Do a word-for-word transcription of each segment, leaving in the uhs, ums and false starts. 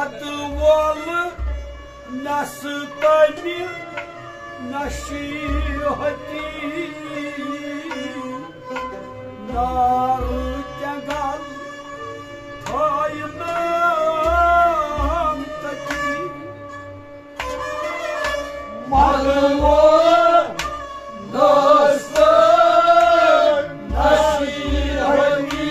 تہٕ وول نس تمہِ نصیحتی، نار تٮ۪نٛگل تھٲینم تٔتی۔ ملوو نس تہٕ نصیحتی،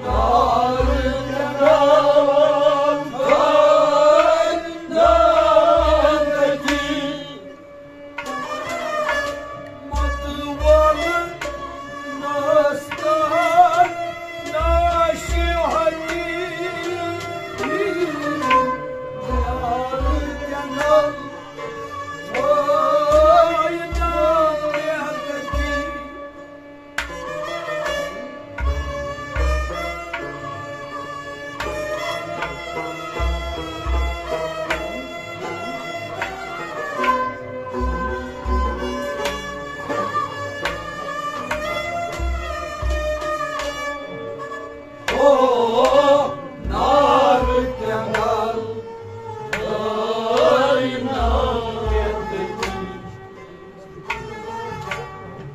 نار تٮ۪نٛگل تھٲینم تٔتی۔ متول نستان ناشہتی، یار جنم وای نام یادگی۔ او نار تٮ۪نٛگل، ٲے نام یادگی۔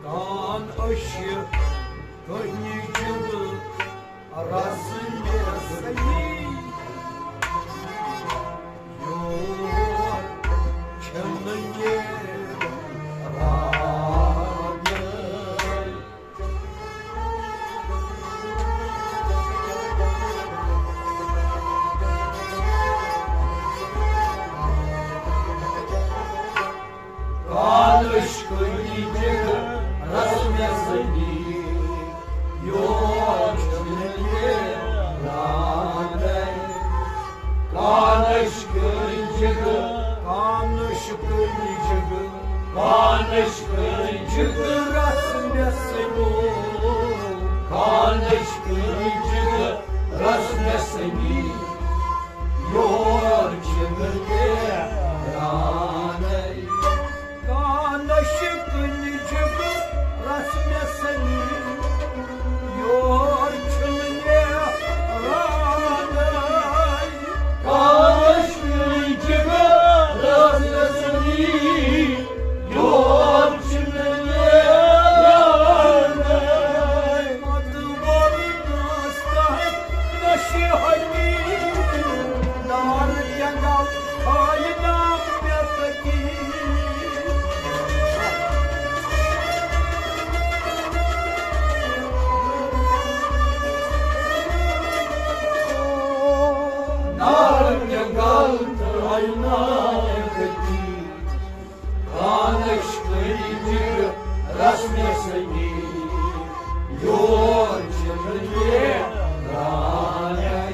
کان أشہِ کٔنہِ جِگہٕ رس مےٚ سَمی۔ یور چھَنہٕ نیران۔ کانٕچ کٔنۍ جِگہٕ رس مےٚ سَمی، یور چھُنہٕ نیرانٕے۔ کانٕچ کٔنۍ جِگہٕ، کانٕچ کٔنۍ جِگہٕ، کانٕچ کٔنۍ جِگہٕ رس مےٚ سَمی، کانٕچ کٔنۍ جِگہٕ رس مےٚ سَمی۔ یور چھِنہٕ نیرانٕے۔ کانٕچ کٔنۍ جِگہٕ رس مےٚ سَمی۔ یور چھِنہٕ نیرانٕے۔ کانٕچ کٔنۍ جِگہٕ رس مےٚ سَمی۔ یور چھِنہٕ نیرانٕے۔ متول نستان نصیحتی، نار تٮ۪نٛگل تھٲینم مےٚ تٔتی۔ نار تٮ۪نٛگل تھٲینم مےٚ تٔتی۔ کانٕچ کٔنۍ جِگہٕ رس مےٚ سَمی، یور چھِنہٕ نیرانٕے۔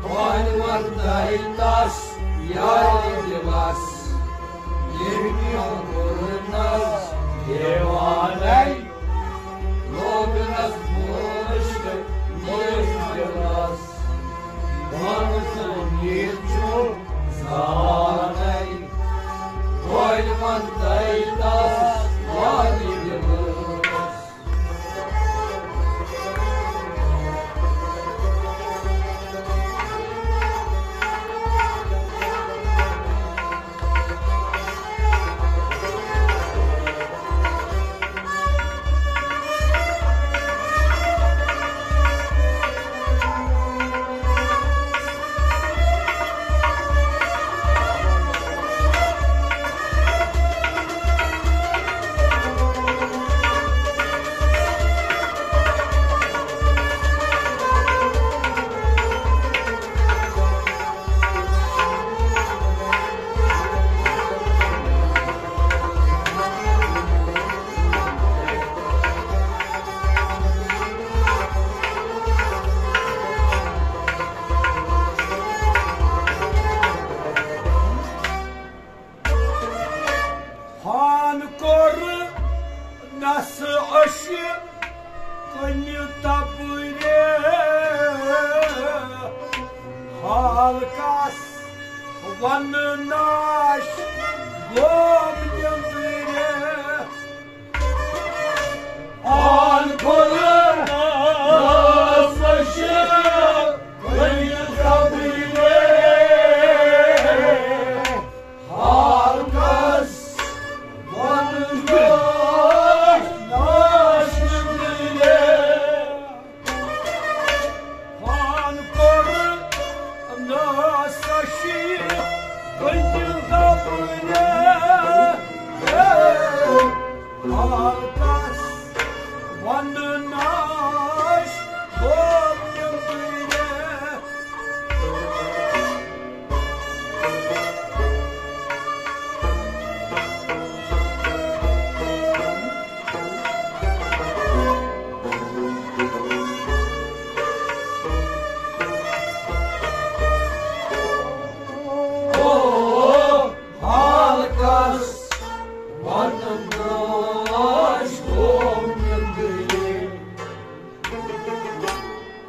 وۄنۍ وَن تَے تَس یارِ دِلس، ییٚمۍ میون کوٚرنس دیوانَے۔ لوگنس مُشک میٲنِس دِلس، وَن ژٕ یہِ چھُ زانَے۔ وۄنۍ وَن تَے تَس یارِ دِلس۔ ہان کوٚر نس أشہِ کٔنہِ تبرِ، حال کس ونہٕ ناش گوم نیٚنٛدرِ۔ ہان کوٚر نس أشہِ کٔنجہِ دبرِ، ہلکس ونٛدٕ ناش گوٚو نیٚنٛدرِ۔ ہلکس ونٛدٕ ناش گوٚو نیٚنٛدرِ۔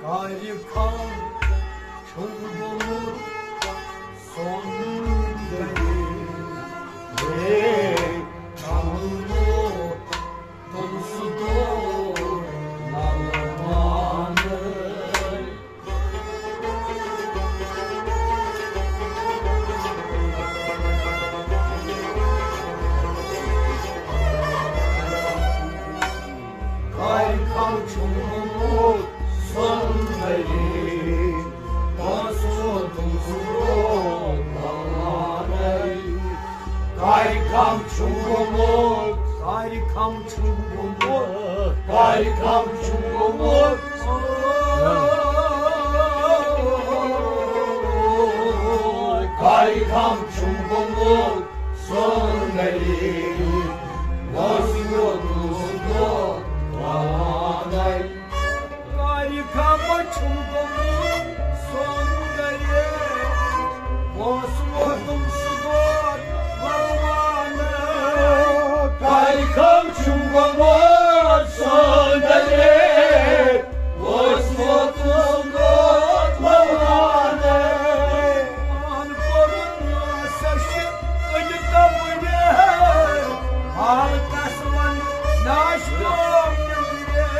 کارِ خم چھُم گوٚمُت سۄن گرِ۔ ہے، کملو تُل سُہ دۄد للہٕ مانَے۔ کارِ خم چھُم گوٚمُت سۄن گرِ، پونٛسہٕ ووتُم سُہ دۄد للہٕ مانَے۔ کارِ خم چھُم گوٚمُت، کارِ خم چھُم گوٚمُت، کارِ خم چھُم گوٚمُت۔ کارِ خم چھُم گوٚمُت سۄن گرِ، پونٛسہٕ ووتُم سُہ دۄد للہٕ مانَے۔ کارِ خم چھُم گوٚمُت سۄن گرِ، پونٛسہٕ ووتُم سُہ دۄد للہٕ مانَے۔ کارِ خم چھُم گوٚمُت سۄن گرِ، پونٛسہٕ ووتُم سُہ دۄد للہٕ مانَے۔ پان کوٚرُن ناسَش کٔنہِ دبرِ، ہلکس ونٛدٕ ناش گوٚو نیٚنٛدرِ۔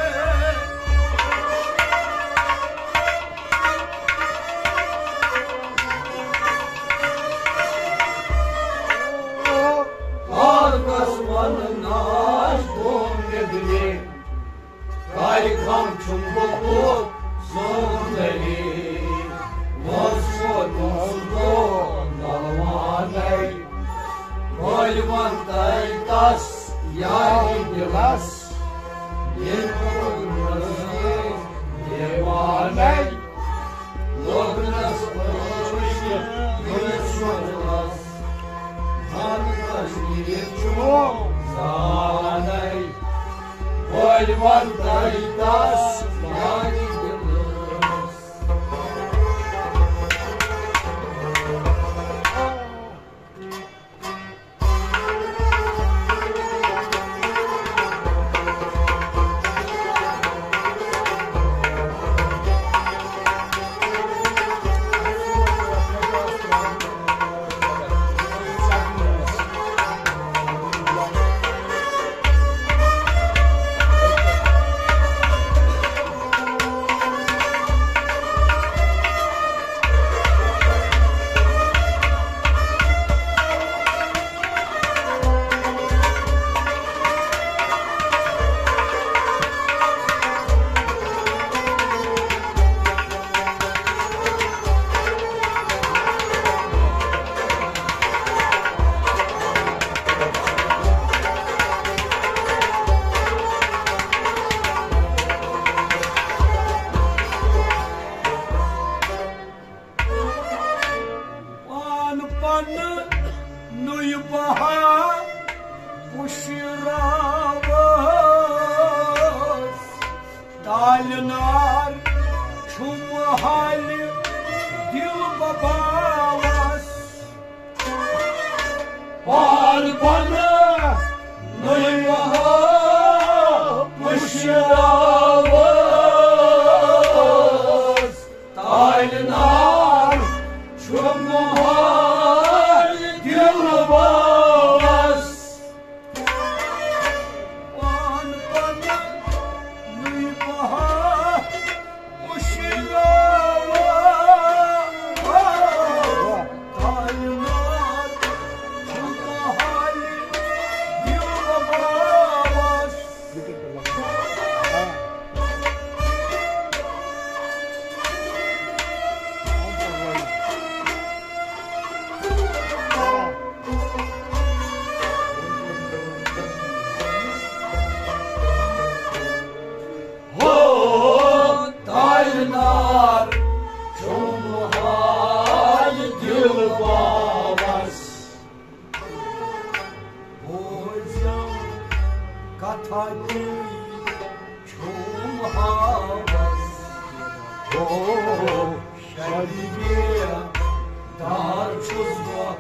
دار چھُس بہٕ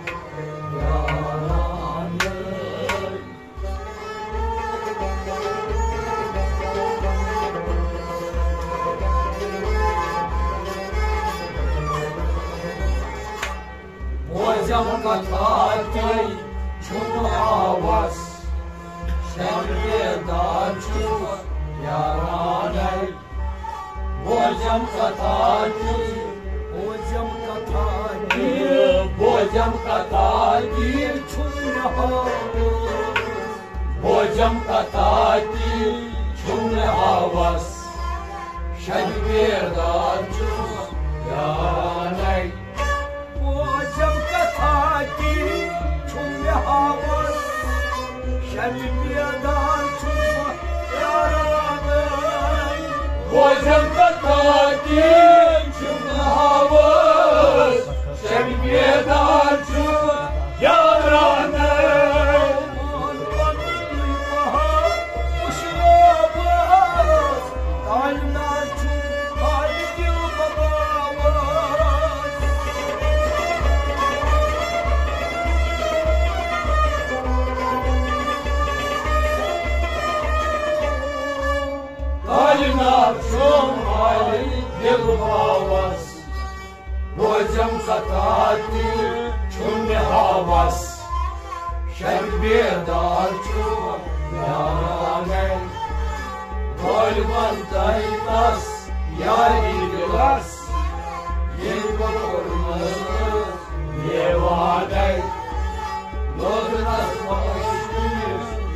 یارانٕے۔ بوزم کتھا تہِ چھُم ہاوس، شبِ بیدار چھُس یارانٕے۔ بوزم کتھا تہِ، بوزم کتھا تہِ، بوزم کتھا تہِ چھُم ہاوس۔ بوزم کتھا تہِ چھُم ہاوس، شبِ بیدار چھُس یارانٕے۔ بوزم کتھا تہِ چھُم ہاوس، شبِ بیدار چھُس یارانٕے۔ بوزم کتھا تہِ چھُم ہاوس، شبِ بیدار چھُس یارانٕے۔ کائنات چھُم حالِ دِل باوس۔ بوزم کتھا تہِ چھُم ہاوس، شبِ بیدار چھُس یارانٕے۔ بٲلۍ ون تۄہہِ تس یارِ دِلس، ییٚلہِ بہٕ کوٚرمس دیوانٕے۔ لوگنس مشکل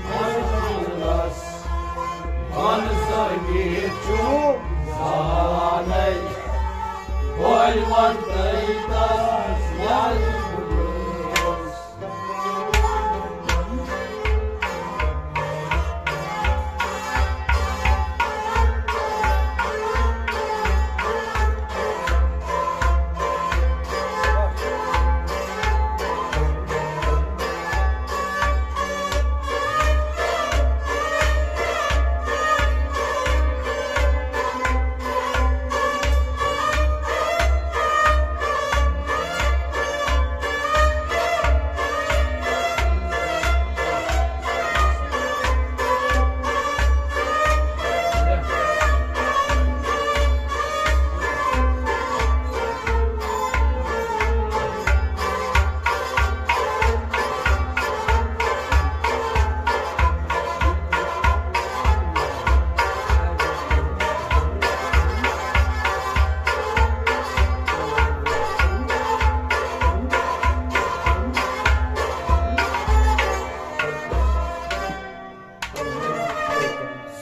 منزلس، پانہٕ زٲنِتھ چھُم زانٕے۔ بٲلۍ ون تۄہہِ تس یارِ دِلس۔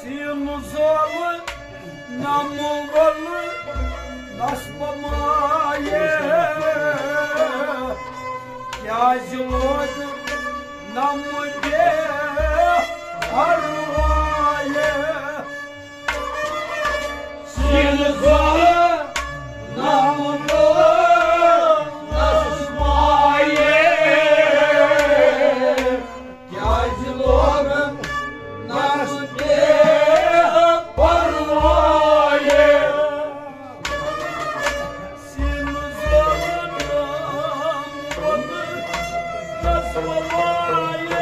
سیٖنہٕ زولہٕ نمہٕ ولہٕ نصبہٕ مایہِ، کیٛازِ لوگ نمہٕ بے پروایہِ؟ سیٖنہٕ زولہٕ نمہٕ ولہٕ نصبہٕ مایہِ، کیٛازِ لوگن نس بے پروایہِ؟ سیٖنہٕ زولہٕ نمہٕ ولہٕ نصبہٕ مایہِ،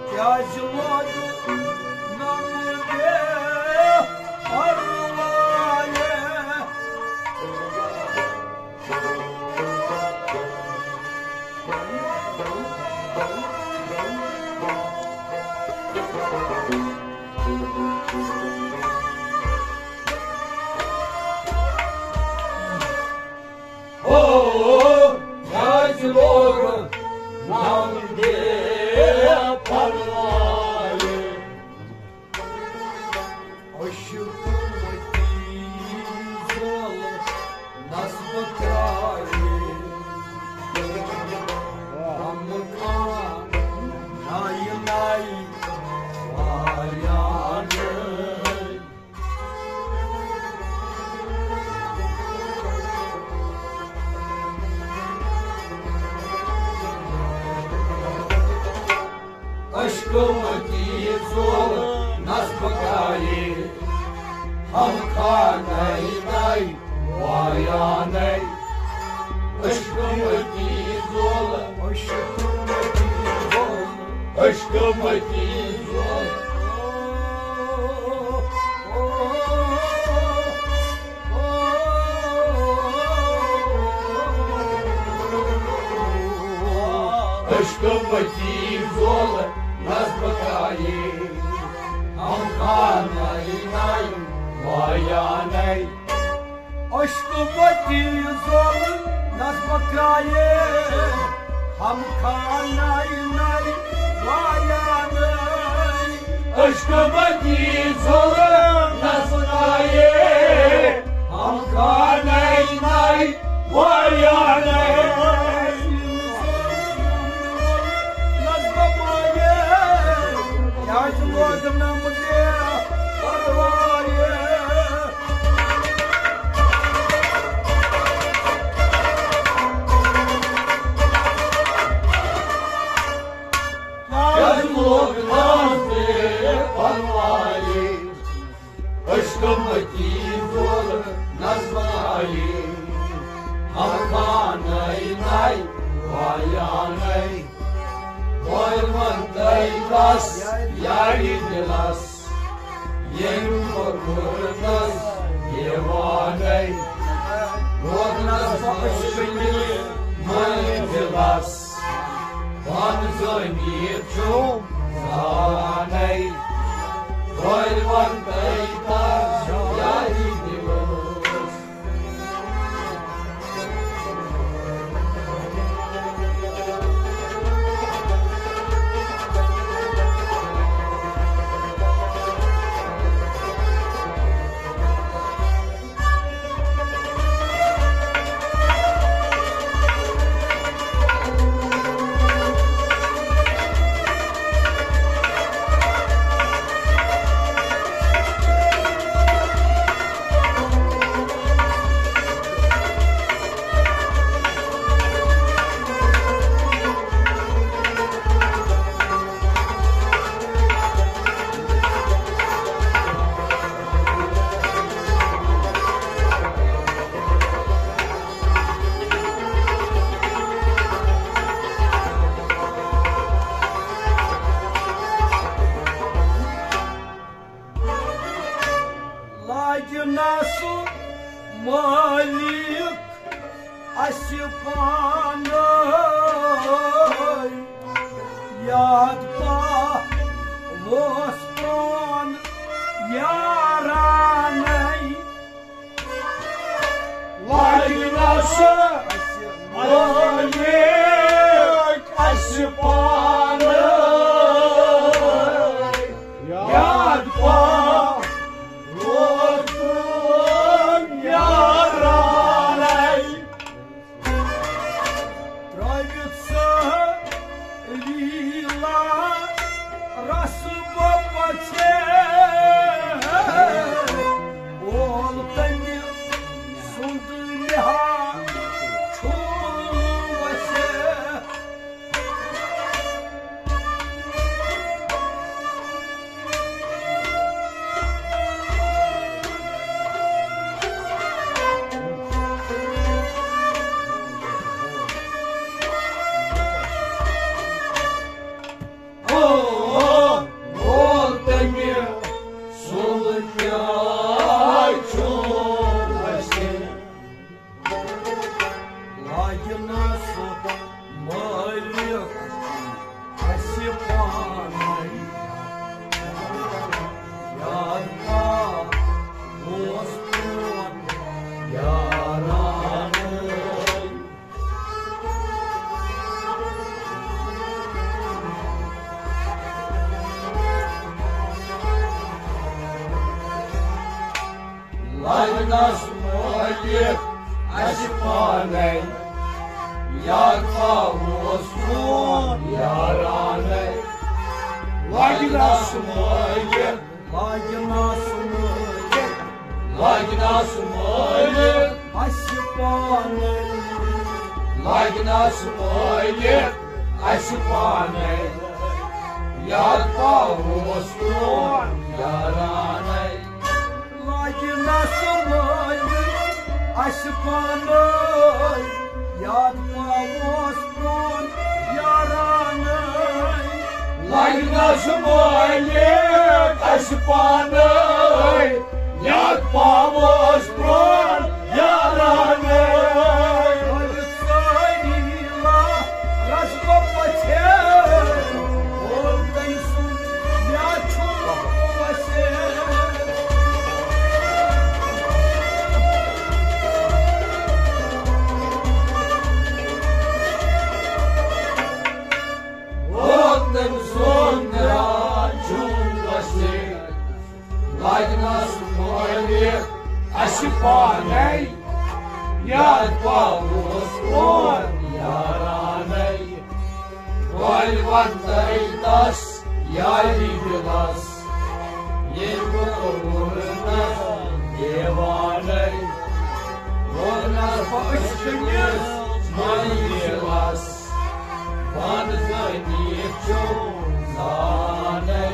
کیٛازِ لوگن نس بے پروایہِ؟ ہو، کیٛازِ لوگ نم بے پروایہِ؟ عشقہٕ متی زولہٕ نصبہٕ ترٛایہِ، غمہٕ خان نایہِ نایہِ واریانہٕ۔ عشقہٕ متی زولہٕ نصبہٕ ترٛایہِ، ہم خانَے نَے وایانَے، عشقہٕ مٔتی زولہٕ، عشقہٕ مٔتی زولہٕ، عشقہٕ مٔتی زولہٕ۔ عشقہٕ مٔتی زولہٕ نظمہٕ گایے، ہم خانَے نَے وایانَے۔ عشقہٕ مٔتی زولہٕ نظمہٕ گایے، ہم خانَے نَے وایانَے۔ عشقہٕ مٔتی زولہٕ نظمہٕ گایے، ہم خانَے نَے وایانَے۔ نظمہٕ گایے، کیٛازِ لوگ نہٕ مےٚ پروایے؟ کیٛازِ لوگ نہٕ مےٚ پروایے؟ عشقہٕ مٔتی زولہٕ نظمہٕ گایے، ہم خانَے نَے وایانَے۔ بہٕ وَنہٕ تۄہہِ کَس یارِ دِلَس، ییٚمۍ کوٚرمُت دیوانَے۔ روزنَس بخشنہِ منزلَس، پانہٕ زٲنِتھ چھُم زانَے۔ بہٕ وَنہٕ تۄہہِ کَس یارِ دِلَس۔ لاگہِ نہ سُہ مٲلِک اَسہِ پانَے، یاد پاووس پرٛون یارانَے۔ لاگہِ نہ سُہ مٲلِک اَسہِ پانَے، یاد پاووس پرٛون یارانَے۔ ترٛٲوِتھ سٲری لارس بہٕ پژھے، اول تٔمۍ سُنٛد نِہال چھُم وسے۔ او، او، او، تٔمۍ سُنٛد کیٛاہ چھُ اَسہِ؟ لاگہِ نہ سُہ مٲلِک اَسہِ پانَے، یاد پاووس پرٛون یارانَے۔ لاگہِ نہ سُہ مٲلِک اَسہِ پانَے، یاد پاووس پرٛون یارانَے۔ لاگہِ نہ سُہ مٲلِک، لاگہِ نہ سُہ مٲلِک، لاگہِ نہ سُہ مٲلِک اَسہِ پانَے، لاگہِ نہ سُہ مٲلِک اَسہِ پانَے، یاد پاووس پرٛون یارانَے۔ لاگہِ پانے یاد پاوس پرون یارانَے۔ لگنس مٲلِک اَسہِ پانے یاد پاوس پرون یارانَے۔ سٲری لا رسم پژھے، اول تٔمۍ سُنٛد مےٚ چھُ وسے۔ اول تٔمۍ سُنٛد مےٚ چھُ وسے۔ لگنس مٲلِک اَسہِ پانے یاد پاوس پرون یارانَے۔ بٲلۍ ونتَے تس یاری دِلس، ییٚلہِ بہٕ کوٚرنس دیوانَے۔ ووٚننس بہٕ عشقہٕ کِس مٔنزِلس، پانہٕ زٲنِتھ چھُم زانَے۔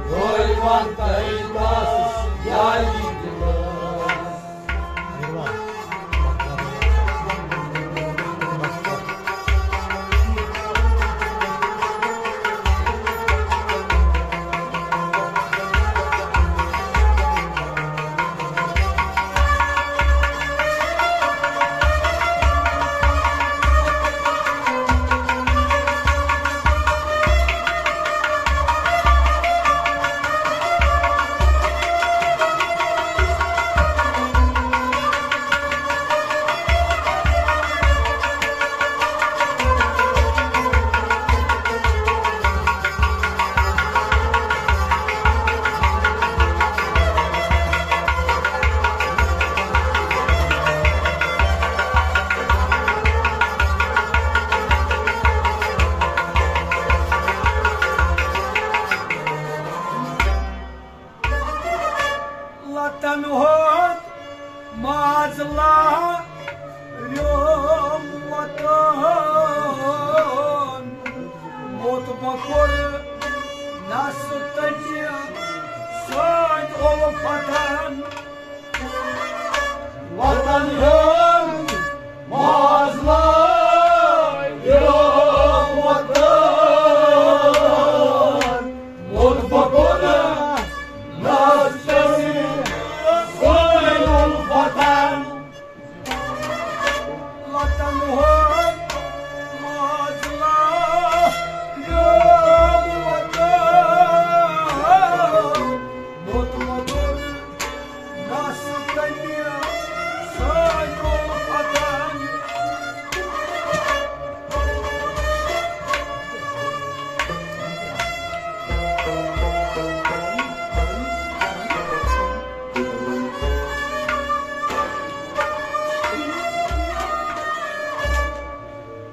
بٲلۍ ونتَے تس یاری دِلس۔ لتن ہُنٛد ماز لا ریوم وطن۔ موت بکر نس تجی سٲنۍ اُلفتن۔ وطن ہُنٛد ماز لا ریوم وطن۔ موت بکر نس تجی سٲنۍ اُلفتن۔ وطن ہُنٛد ماز لا ریوم وطن۔ موت مگر نس تمہِ سانیو فتن۔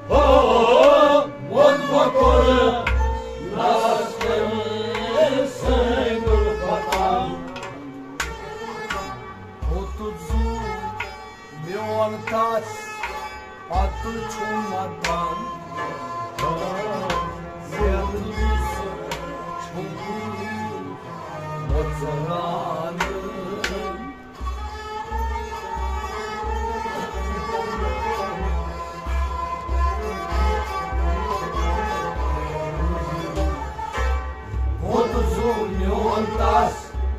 ہو، ووت وۄپور ناز کٔمِس سٲنۍ گُلفتن۔ ہوٚتُت زُو میون تس پتہٕ چھُ مدن۔ زیادٕ سُہ چھُ مُژراونہٕ۔ ہوٚت زُو میون تس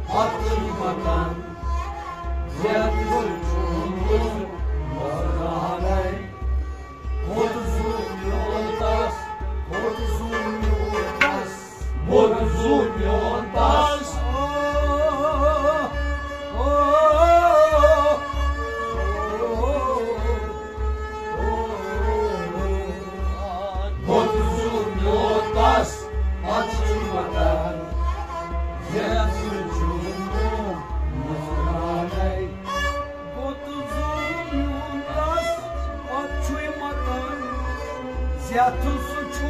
پتہٕ مکان، یتھ چھُم مکانَے۔ ہوٚت زُو میون تس، ہوٚت زُو میون تس۔ موت زُو میون تس۔ موت زُو میون تس۔ پتہٕ چھُ وطن۔ زیادٕ چھُ مُژراونَے۔ موت زُو میون تس، پتہٕ چھُے متن، زیتھٕ سُہ چھُ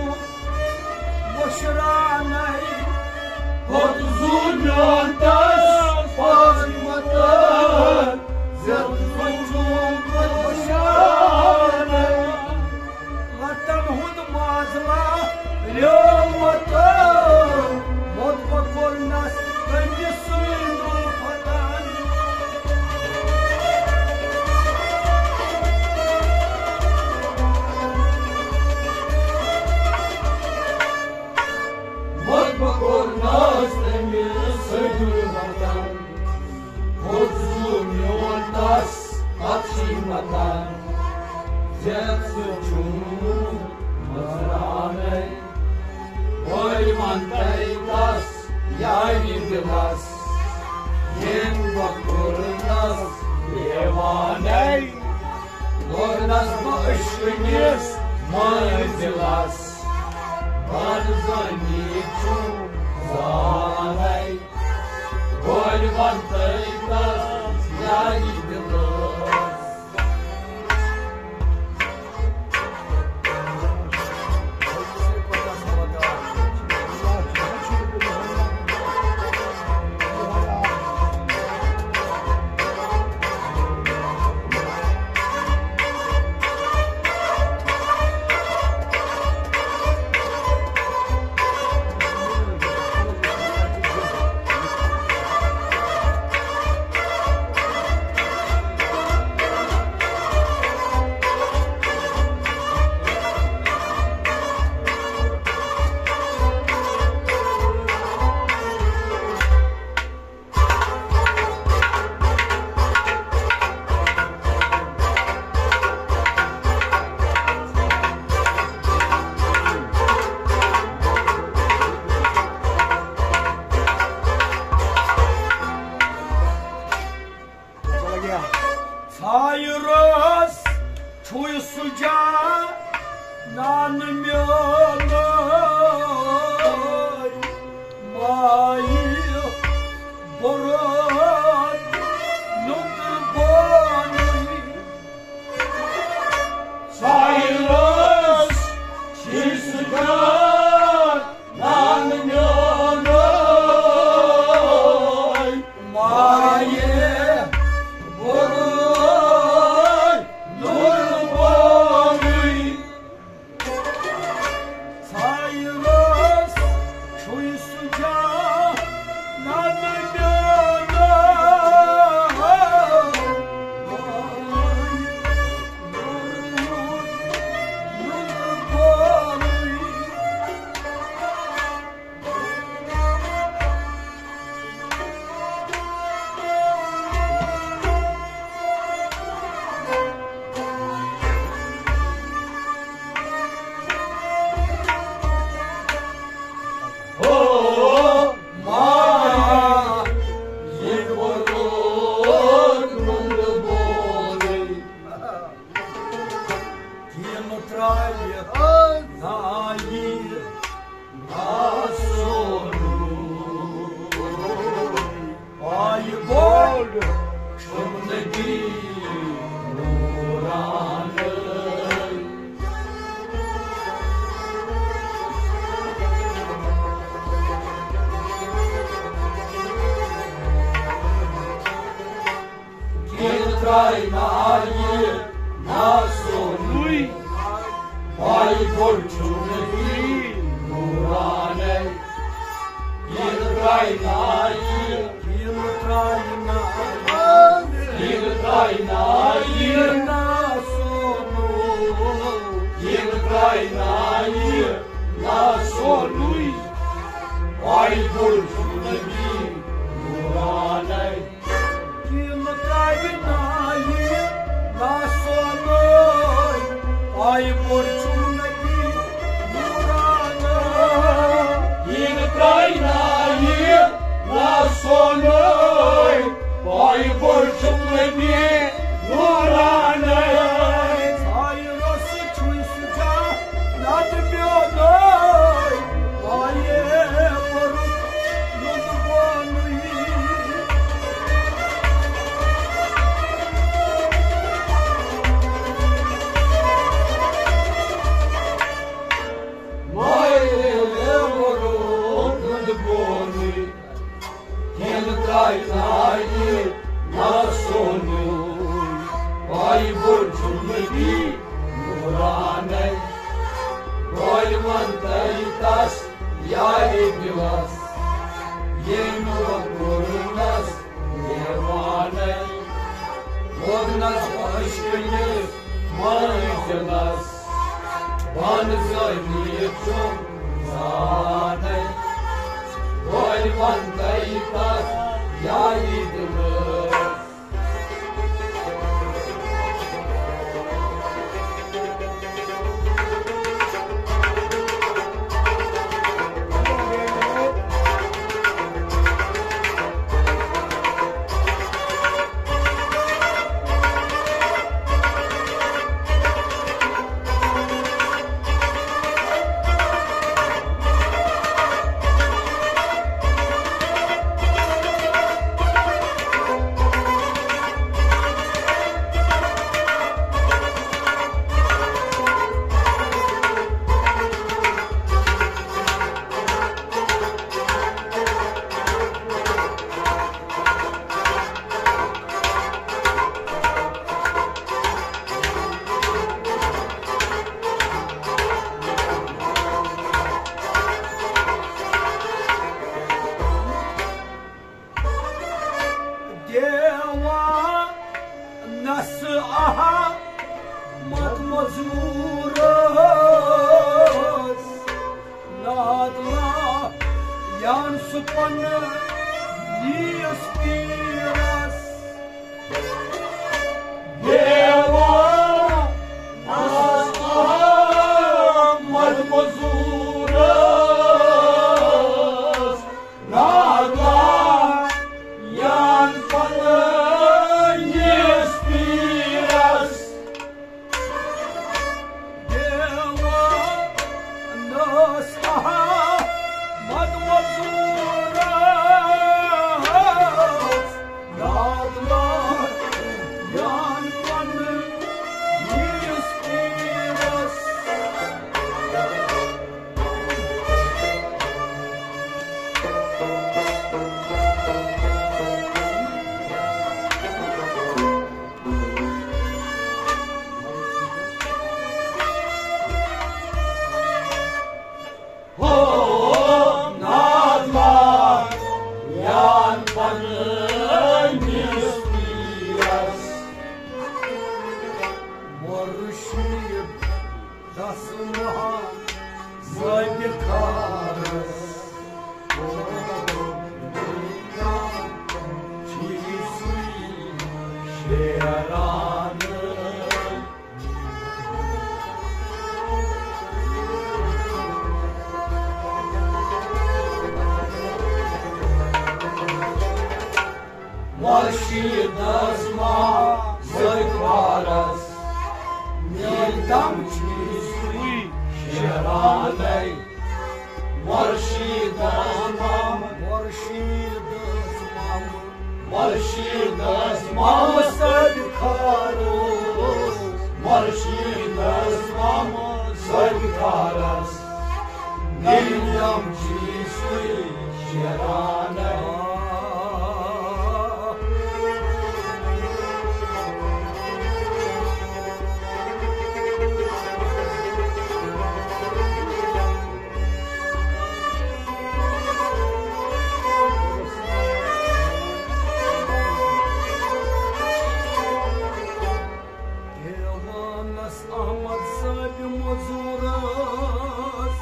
مُشرانَے۔ موت زُو میون تس، پتہٕ چھُے متن، زیتھٕ سُہ چھُ مُشرانَے۔ لتن ہُنٛد ماز لا ریوم وطن، موت بکر نس تمہِ سٕنٛدۍ اُلفتن۔ پتہٕ چھُے متان، ژےٚ ژٕ چھُم مژرانَے۔ بٲلۍ وَن تَے تَس یارِ دِلَس، ییٚمۍ بہٕ کوٚرنَس دیوانَے۔ لوگنَس بہٕ عشقہٕ کِس منزلَس، بہٕ زٲنی چھُم زانَے۔ بٲلۍ وَن تَے تَس یارِ دِلَس۔ سایرس چھُے سُہ جانان میون مایہِ برون نُندٕ بونُے۔ سایرس چھُے سُہ جانان میون مایہِ برون نُندٕ بونُے۔ سایرس چھُے سُہ جانان میون مایہِ برون نُندٕ بونُے۔ ہو مایا، یہِ ووٚنُتھ نُندٕ بونُے۔ تِم ترٛایہِ نایہِ آسونُے۔ آیہِ بوٚڑ چھُم نبی نورانَے۔ ییٚلہِ ترٛایہِ نایہِ ناسونُے، پایہِ بوٚڑ چھُم نبی نورانَے۔ ییٚلہِ ترٛایہِ نایہِ، ییٚلہِ ترٛایہِ نایہِ، ییٚلہِ ترٛایہِ نایہِ ناسونُے، ییٚلہِ ترٛایہِ نایہِ ناسونُے، پایہِ بوٚڑ چھُم نبی نورانَے۔ ییٚلہِ ترٛایہِ نایہِ ناسونُے، پایہِ بوٚڑ چھُم نبی نورانَے۔ ییٚلہِ ترٛایہِ نایہِ ناسونُے، پایہِ بوٚڑ چھُم نبی نورانَے۔ سایرس چھُے سُہ جانان میونُے، پایہِ بوٚڑ نُندٕ بونُے۔ مایہِ ووٚنُتھ نُندٕ بونُے۔ ییٚلہِ ترٛایہِ نایہِ ناسونُے، پایہِ بوٚڑ چھُم نبی نورانَے۔ بٲلۍ وَن تَے تَس یارِ دِلَس، ییٚمۍ بہٕ کوٚرنَس دیوانَے۔ لوگنَس عشقہٕ کِس منزلَس، بہٕ زٲنی چھُم زانَے۔ بٲلۍ وَن تَے تَس یارِ دِلَس۔ دیوانس احمد مزورس، نادلا یان سپن نیس پیرس۔ دیوانس احمد مزورس، نادلا یان پننِس پیرس۔ دیوانس احمد مزورس، نادلا یان پننِس پیرس۔ ہو نادلا یان پننِس پیرس، مرشد دسما زٲبہِ خارس، چھُے سُے شیران۔ مرشد دسما زٲبہِ خارس، میٲنۍ دم چھِ سُے شیرانَے۔ مرشد دسما، مرشد دسما، مرشد دسما زٲبہِ خارس، مرشد دسما زٲبہِ خارس، میٲنۍ دم چھِ سُے شیرانَے۔ دیوانس احمد زٲبہِ مزورس،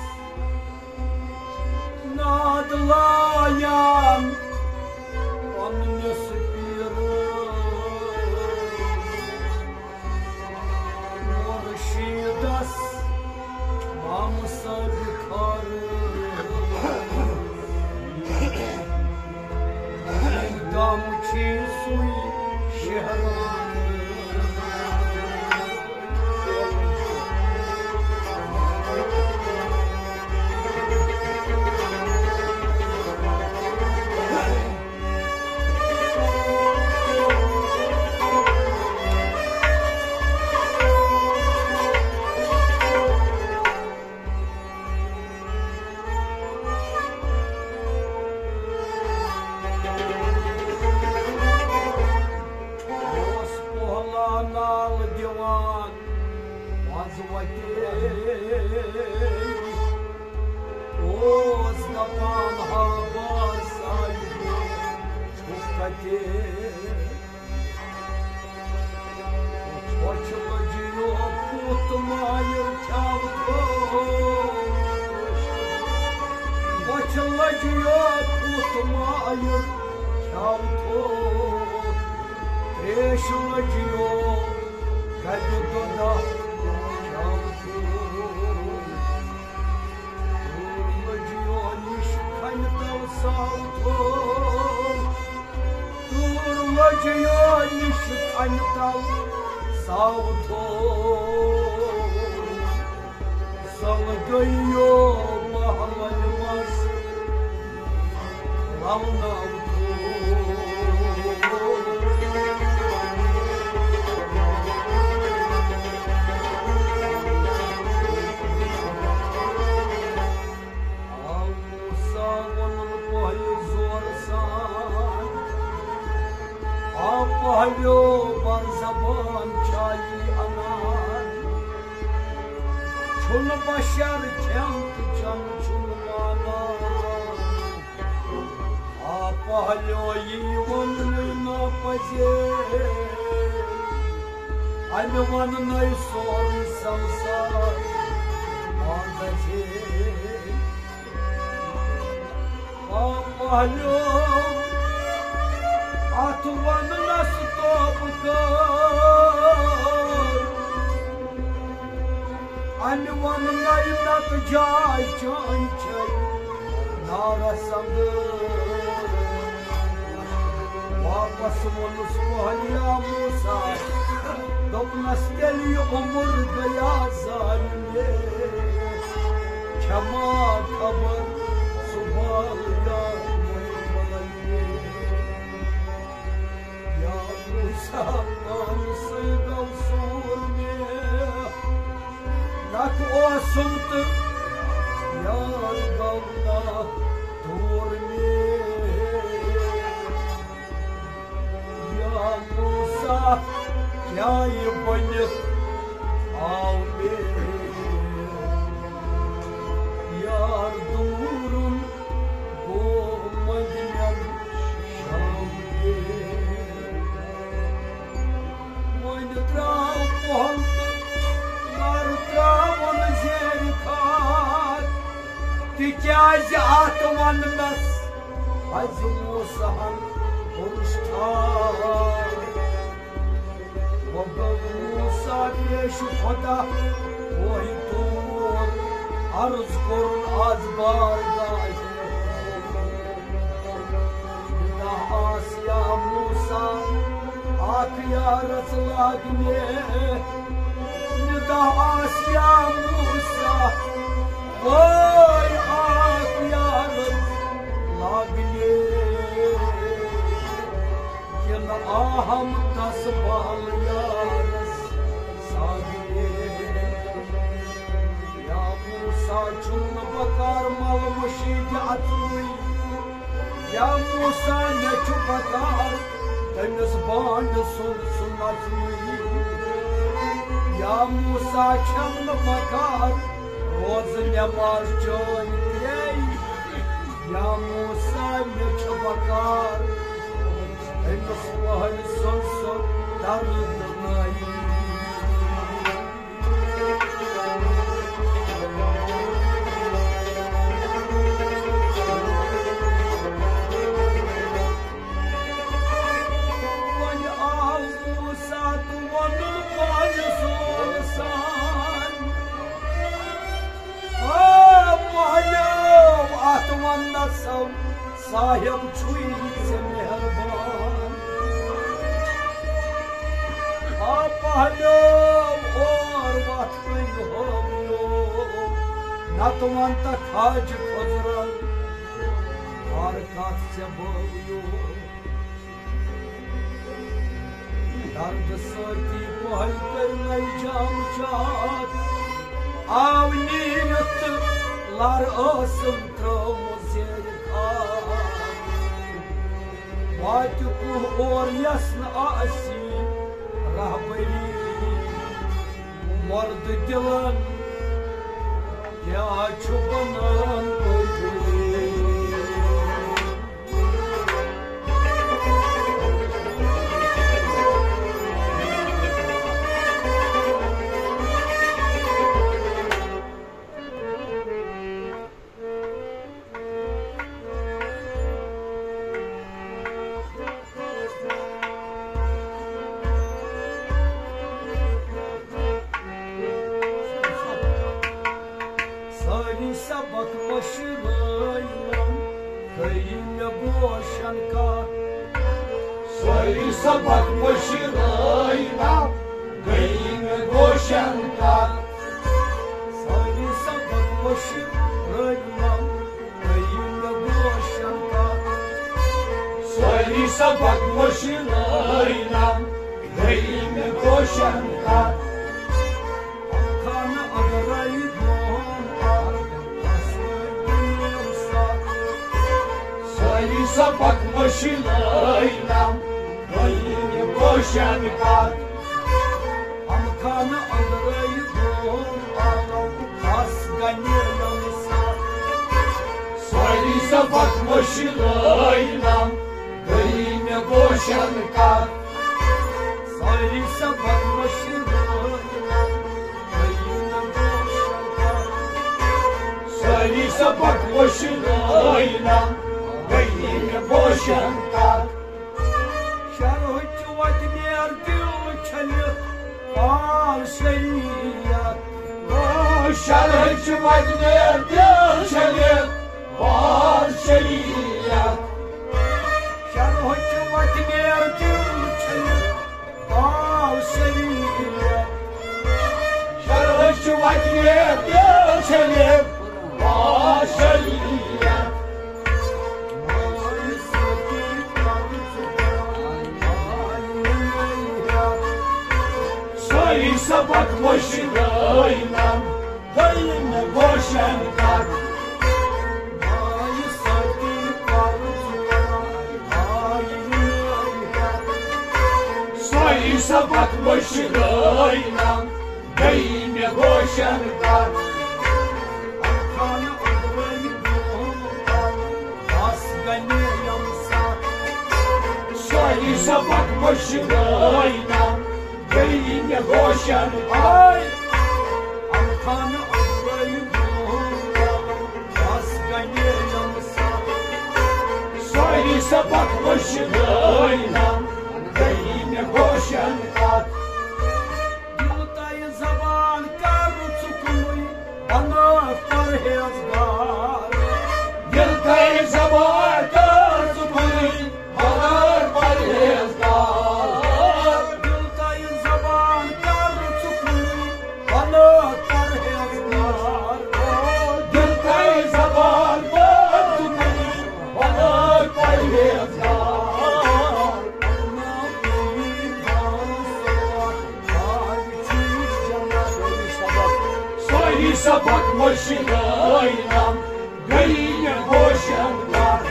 نادلا یان پننِس پیرس، مرشدس مامہٕ زٲبہِ خارس۔ دم چھُے سُے شیران۔ اوس پۄہلا نال دِوان وَزٕ وَتے۔ اوس دَپان، ہا بار صاحبہِ چھُ کَتہِ؟ بۄچھِ لٔجِیو پُتھ مایِر کھیاو تھوو۔ بۄچھِ لٔجِیو پُتھ مایِر کھیاو تھوو۔ تریش لٔجِیو گَبہِ دۄدہ کھیاو تھوو۔ دوٗر لٔجِیو نِش کھنہِ تَل ساو تھوو۔ دوٗر لٔجِیو نِش کھنہِ تَل ساو تھوو۔ سۄلہٕ گٔیو محلَن منٛز لَوناو تھوو۔ آو موسیٰ ووٚنُن پۄہلہِ زورٕ سان، آ پۄہلیو بر زبان چھا یی اَنان؟ چھُنہٕ بشر کھٮ۪ن تہٕ چٮ۪ن چھُنہٕ مانان۔ آ پہلیو یی وننُے ناپذیر، امہِ وننَے سورُے سمسار آ گژھِ۔ آ پہلیو اتھ وننس توبہٕ کر، امہِ وننَے نتہٕ جاے چٲنۍ چھے نارس اندر۔ واپس ووٚنُس پہلیا موسیٰ، دوٚپنس، تیٚلہِ یہِ عمر گٔیا ضایع مےٚ۔ چھما خبر سُہ بال یا وۄنۍ بال مےٚ۔ یا موسیٰ، پانسٕے گوٚو سوٗر مےٚ، نکھ اوسُم تہٕ یار گوٚو نا دوٗر مےٚ۔ یا موسیٰ، کیٛاہ یہِ بٔنِتھ آو مےٚ؟ یار دوٗرُن گوٚو مٔنٛزِمٮ۪ن شامہٕ۔ وۄنۍ ترٛاو پۄہل تہٕ کر ترٛاوُن زیرِ کھاد، تِکیٛازِ اتھ وننس پزِ موسیٰ ہن کوٚرُس ٹھار۔ وۄنۍ گوٚو موسیٰ پیش خدا، وۄنۍ تور عرض کوٚرُن از بارگاہ۔ ندا آس یا موسیٰ اکھ یارس لاگنے، ندا آس یا موسیٰ وٲے اکھ یارس لاگنے، کِنہٕ آہم دس بال یارس ساگنے۔ یا موسیٰ، چھُم نہٕ بکار مل مشیٖد اژنُے۔ یا موسیٰ، مےٚ چھُ بکار تٔمِس بانڈٕ سُنٛد سُہ نژنُے۔ یا موسیٰ، چھَم نہٕ بکار روزٕ نٮ۪ماز چٲنۍ ترٛے۔ یا موسیٰ، مےٚ چھُ بکار أمِس پہلۍ سُنٛد سُہ درد نٲیی۔ وۄنۍ آو موسیٰ تہٕ ووٚنُن پانہٕ سون سان، آ پہلیو، اتھ وننس صاحب چھُے ژےٚ مہربان۔ آ پہلیو، اور وتھ کٔنۍ ہٲوِو، نتہٕ ونتہٕ خواجہ خضرن، ہر کتھ ژےٚ بٲوِو۔ درد سۭتی پہل کٔر نَے جام چاک، آو نیٖرِتھ تہٕ لر ٲسٕم ترٲومٕژ زیرِ کھار۔ واتہِ کُل اور یَس نہٕ آسی رہبری، مۄردٕ دِلن کیٛاہ چھُ بنان بُلبُلے؟ سٲری سبق مٔشرٲوِم، گٔیہِ مےٚ گوشن کتھ۔ سٲری سبق مٔشرٲوِم، گٔیہِ مےٚ گوشن کتھ۔ سٲری سبق مٔشرٲوِم، گٔیہِ مےٚ گوشن کتھ۔ سٲری سبق مٔشرٲوِم، گٔیہِ مےٚ گوشن کتھ۔ خانہٕ اندرے دۄن آو اصل دٔلیٖل سخ۔ سٲری سبق مٔشرٲوِم، گٔیہِ مےٚ گوشن کتھ۔ خانہٕ اندرے دۄن آو اصل دٔلیٖل سخ۔ سٲری سبق مٔشرٲینم، گٔیی مےٚ بوشن کتھ۔ سٲری سبق مٔشرٲینم، گٔیی مےٚ بوشن کتھ۔ سٲری سبق مٔشرٲینم، گٔیی مےٚ بوشن کتھ۔ شرحٕچ وتہِ نیر دِل چھٔلِتھ پال شریعت۔ شرحٕچ وتہِ نیر دِل چھٔلِتھ پال شریعت۔ شرحٕچ وتہِ نیر دِل چھٔلِتھ پال شریعت۔ شرحٕچ وتہِ نیر دِل چھٔلِتھ پال شریعت۔ سٲری سبق مٔشرٲینم، گٔیہِ مےٚ بوشن کتھ۔ سٲری سبق مٔشرٲینم، گٔیہِ مےٚ بوشن کتھ۔ سٲری سبق مٔشرٲینم، گٔیہِ مےٚ بوشن کتھ۔ سٲری سبق مٔشرٲینم، گٔیہِ مےٚ بوشن کتھ۔ دِل تہٕ زبان کر ژٕ کُنُے، بنٲوِتھ پرہیزگار۔ دِل تہٕ زبان کر ژٕ کُنُے، بنٲوِتھ پرہیزگار۔ دِل تہٕ زبان کر ژٕ کُنُے، بنٲوِتھ پرہیزگار۔ دِل تہٕ زبان کر ژٕ کُنُے، بنٲوِتھ پرہیزگار۔ سٲری سبق مٔشرٲینم، گٔیہِ مےٚ بوشن کتھ۔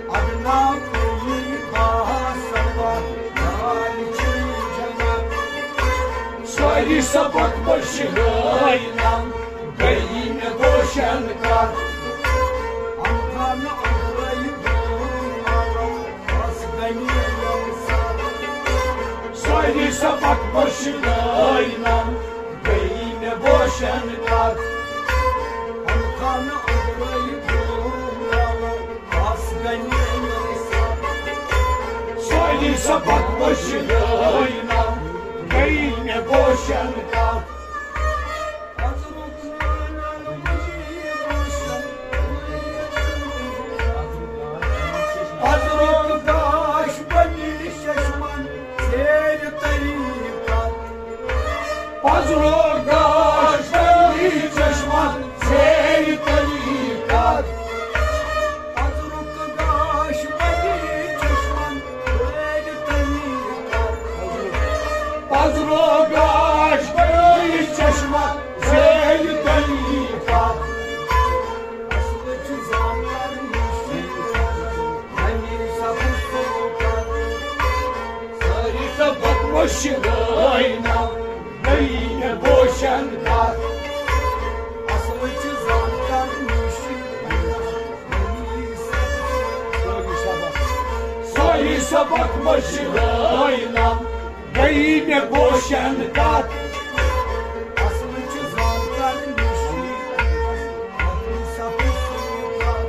ادنا کوئی باسوا حال چھ جنت۔ سٲری سبق مٔشرٲینم، گٔیہِ مےٚ بوشن کتھ۔ امکان اندرے بوم سٲری سبق مٔشرٲینم، گٔیہِ مےٚ بوشن کتھ۔ سٲری سبق مٔشرٲینم، گٔیہِ مےٚ بوشن کتھ۔ پزرُک گاش بنی چشمن زیر طریقت۔ پزرُک گاش بنی چشمن زیر طریقت۔ پزرُک گاش بنی چشمن زیر طریقت۔ پزرُک گاش بنی چشمن زیر طریقت۔ اصل چھ زانکار مشکل، غنی سبز سوکار۔ ساری سبق مشکل آئینہ، نئی مےٚ بوشن کتھ۔ اصل چھ زانکار مشکل، غنی سبز سوکار۔ ساری سبق مشکل آئینہ، گٔیی مےٚ بوشن کتھ۔ اصل چھ زانکار مشکل، غنی سبز سوکار۔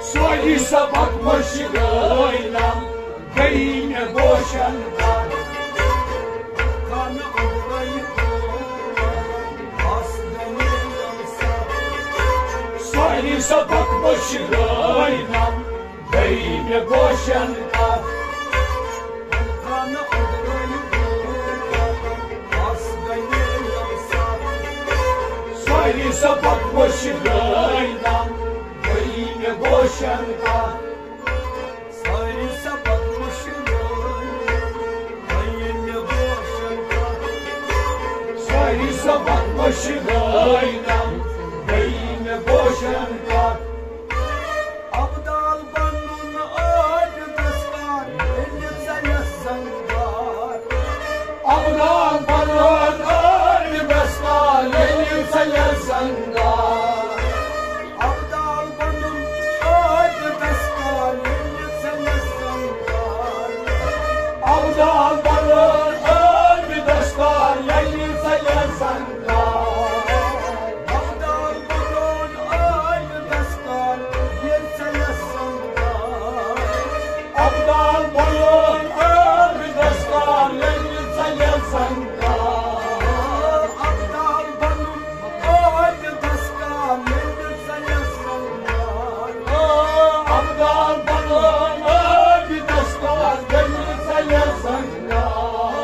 ساری سبق مشکل آئینہ، گٔیی مےٚ بوشن کتھ۔ خانہ اندرے بس گٔیے ساری سبق مشکل آئینہ، گٔیی مےٚ بوشن کتھ۔ خانہ اندرے بس گٔیے ساری سبق مشکل آئینہ، گٔیی مےٚ بوشن کتھ۔ ساری سبق مشکل، گٔیی مےٚ بوشن کتھ۔ ساری سبق مشکل آئینہ، گٔیی مےٚ بوشن کتھ۔ ابدال بنُن عابدس کار، ییٚلہِ ژےٚ یژھ زنگار۔ ابدال بنُن عابدس کار، ییٚلہِ ژےٚ یژھ زنگار۔ ابدال بنُن ابدال بنون عابد دستار، ییٚلہِ ژےٚ یژھن کار۔ ابدال بنون عابد دستار، ییٚلہِ ژےٚ یژھن کار۔ ابدال بنون عابد دستار، ییٚلہِ ژےٚ یژھن کار۔ ابدال بنون عابد دستار، ییٚلہِ ژےٚ یژھن کار۔ ابدال بنون عابد دستار، ییٚلہِ ژےٚ یژھن کار۔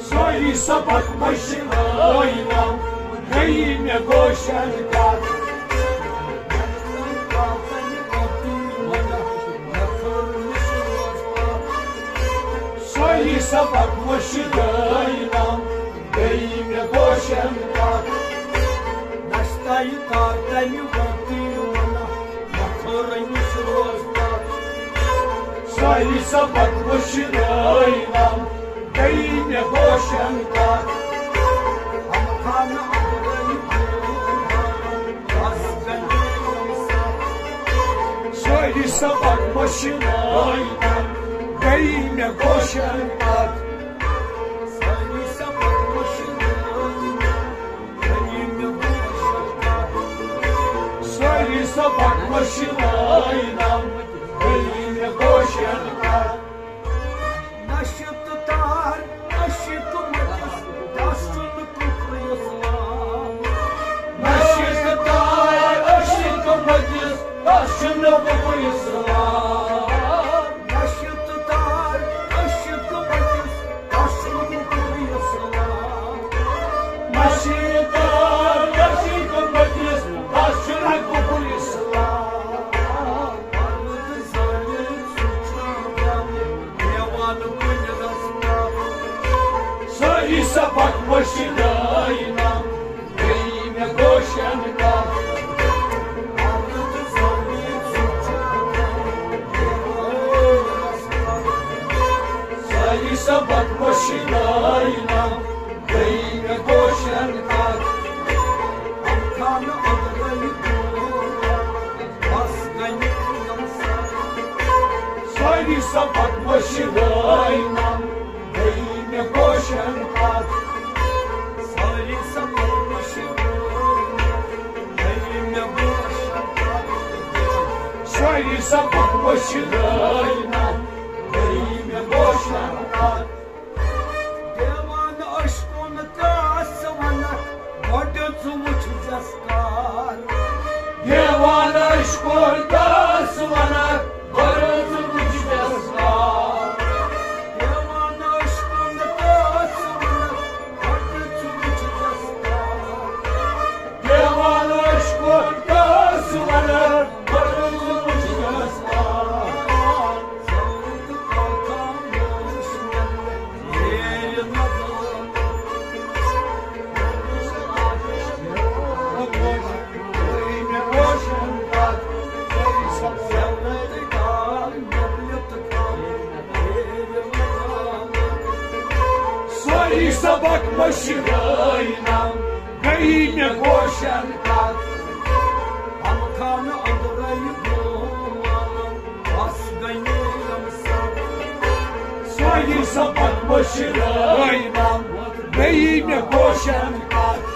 سٲری سبق مٔشرٲینم، گٔیی مےٚ گوشن کتھ۔ سٲری سبق مٔشرٲینم، گٔیی مےٚ گوشن کتھ۔ نشتایہِ کار تمہِ وقتہٕ ونان، مکھرٲنِس روز پتھ۔ سٲری سبق مٔشرٲینم، گٔیی مےٚ گوشن کتھ۔ ہم خانہٕ اندرٲنۍ بس گٔیہِ یِم سبق۔ سٲری سبق مٔشرٲینم، گٔیی مےٚ گوشن کتھ۔ سٲری سبق مٔشرٲینم، گٔیہِ مےٚ گوشن کتھ۔ سٲری سبق مٔشرٲینم، گٔیہِ مےٚ گوشن کتھ۔ نشہٕ تہٕ تار، عشق مٔتِس، تس چھُنہٕ کُفر اسلام۔ نشہٕ تہٕ تار، عشق مٔتِس، تس چھُنہٕ کُفر اسلام۔ نشہٕ تہٕ تار، عشق مٔتِس، تس چھُنہٕ کُفر اسلام۔ نشہٕ تہٕ تار، عشق مٔتِس، تس چھُنہٕ کُفر اسلام۔ سٲری سبق مٔشرٲینم، گٔیہِ مےٚ گوشن کتھ۔ سٲری سبق مٔشرٲینم، گٔیہِ مےٚ گوشن کتھ۔ خانہٕ اندرٲنۍ بس گٔیہِ یِم سبق۔ سٲری سبق مٔشرٲینم، گٔیہِ مےٚ گوشن کتھ۔ سٲری سبق مٔشرٲینم، گٔیہِ مےٚ گوشن کتھ۔ سٲری سبق مٔشرٲینم، گٔیہِ مےٚ گوشن کتھ۔ دیوان عشقُن کس ونکھ، گۄڈٕ ژٕ وٕچھ زس کار۔ دیوان عشقُن کس ونکھ، گۄڈٕ ژٕ وٕچھ زس کار۔ دیوان عشقُن کس ونکھ، گۄڈٕ ژٕ وٕچھ زس کار۔ دیوان عشقُن کس ونکھ، گۄڈٕ ژٕ وٕچھ زس کار۔ سٲری سبق مٔشرٲینم، گٔیہِ مےٚ گوشن کتھ۔ ہم خانہٕ اندرے گوم، بس گٔیہِ یِم سبق۔ سٲری سبق مٔشرٲینم، گٔیہِ مےٚ گوشن کتھ۔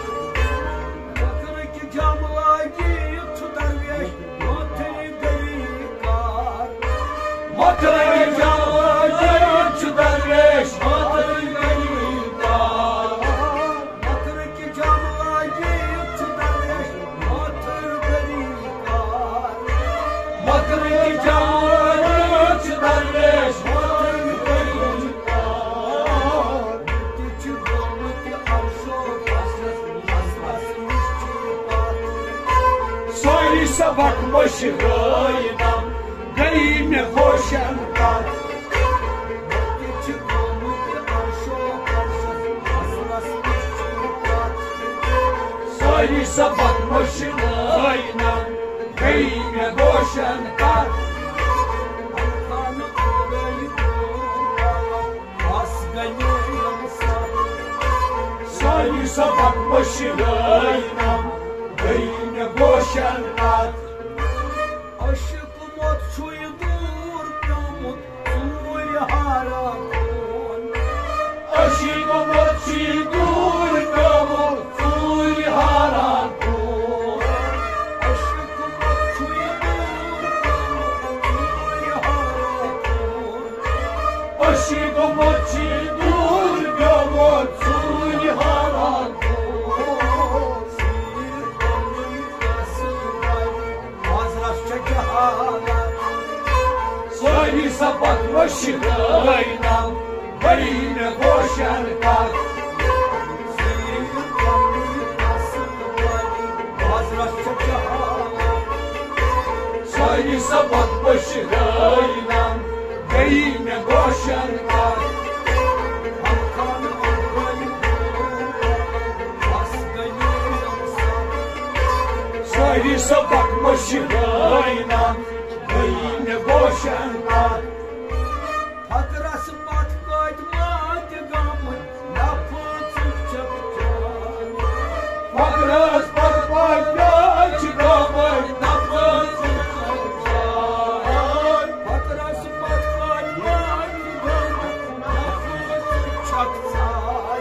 مکرٕکۍ جام لٲگِتھ چھُ درویش، مٲتھٕے گٔیہِ کار۔ مکرٕکۍ جام لٲگِتھ چھُ درویش، مٲتھٕے گٔیہِ کار۔ مکرٕکۍ جام لٲگِتھ چھُ درویش، مٲتھٕے گٔیہِ کار۔ مکرٕکۍ جام لٲگِتھ چھُ درویش، مٲتھٕے گٔیہِ کار۔ تہِ چھِ گوٚمُت عرشو پسس، اصلس نِش چھُ پتھ۔ سٲری سبق مٔشرٲینم، گٔیہِ مےٚ گوشن کتھ۔ تہِ چھِ گوٚمُت عرشو پسس، اصلس نِش چھُ پتھ۔ سٲری سبق مٔشرٲینم، گٔے مےٚ گوشن کتھ۔ سٲری سبق مٔشرٲینم، گٔے مےٚ گوشن کتھ۔ عشق مت چھُے دوٗر پیومُت ژوٗرِ ہارا کُن۔ عشق مت چھُے دوٗر پیومُت ژوٗرِ ہارا کُن۔ عشق مت چھُے دوٗر پیومُت ژوٗرِ ہارا کُن۔ عشق مت چھُے دوٗر پیومُت ژوٗرِ ہارا کُن۔ سیٖر پنُن قصہٕ وَنہِ، بازرس چھےٚ جہالت۔ سٲری سبق مٔشرٲینم، گٔے مےٚ گوشن کتھ۔ سیٖر پنُن قصہٕ وَنہِ، بازرس چھےٚ جہالت۔ سٲری سبق مٔشرٲینم، گٔے مےٚ گوشن کتھ۔ سٲری سبق مٔشرٲینم، گٔے مےٚ گوشن کتھ۔ فقرس پتھ کٔتۍ ماتہِ گامٕتۍ نفژٕ چکچان۔ فقرس پتھ کٔتۍ ماتہِ گامٕتۍ نفژٕ چکچان۔ فقرس پتھ کٔتۍ ماتہِ گامٕتۍ نفژٕ چکچان۔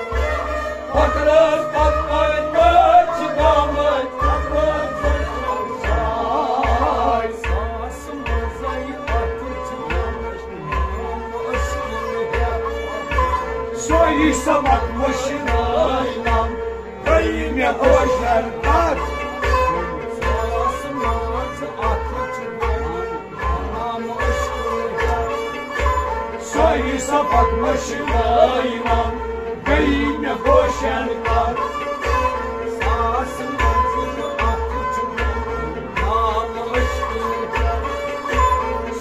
فقرس پتھ کٔتۍ ماتہِ گامٕتۍ نفژٕ چکچان۔ ساس منٛزے اکھ چھُ سٲری سبق مٔشرٲینم، گٔے مےٚ گوشن کتھ۔ سٲری سبق مٔشرٲینم، گٔے مےٚ گوشن کتھ۔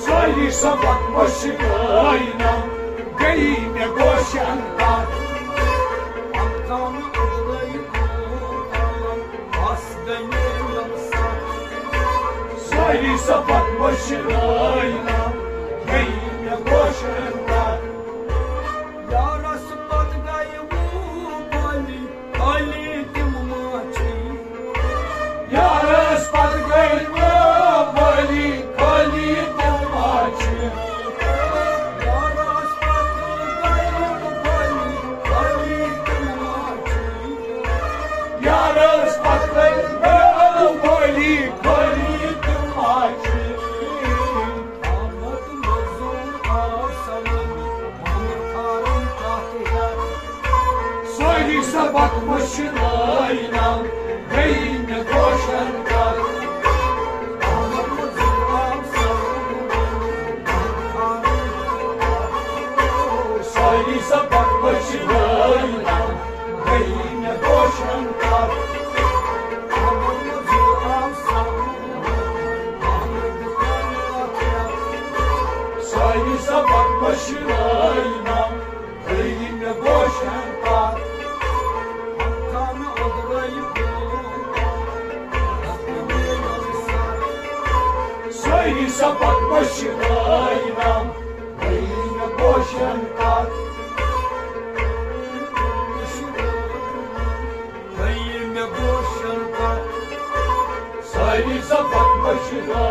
سٲری سبق مٔشرٲینم، گٔے مےٚ گوشن کتھ۔ سٲری سبق مٔشرٲینم، گٔے مےٚ گوشن کتھ۔ یارس پتہٕ گٔے وُہ بٲلی، خٲلی تِم ما چھِ؟ یارس پتہٕ گٔے وُہ بٲلی، خٲلی تِم ما چھِ؟ یارس پتہٕ گٔے وُہ بٲلی، خٲلی تِم ما چھِ؟ یارس پتہٕ گٔے وُہ بٲلی، خٲلی تِم ما چھِ؟ آمد مزور آسان، مگر فارم کتھ ہیتھ۔ سٲری سبق مٔشرٲینم، گٔے مےٚ گوشن کتھ۔ آمد مزور آسان، مگر فارم کتھ ہیتھ۔ سٲری سبق مٔشرٲینم، گٔے مےٚ گوشن کتھ۔ آمد مزور آسان، مگر فارم کتھ ہیتھ۔ سٲری سبق مٔشرٲینم، گٔے مےٚ گوشن کتھ۔ سٲری سبق مٔشرٲینم، گٔے مےٚ گوشن کتھ۔ گٔے مےٚ گوشن کتھ۔ سٲری سبق مٔشرٲے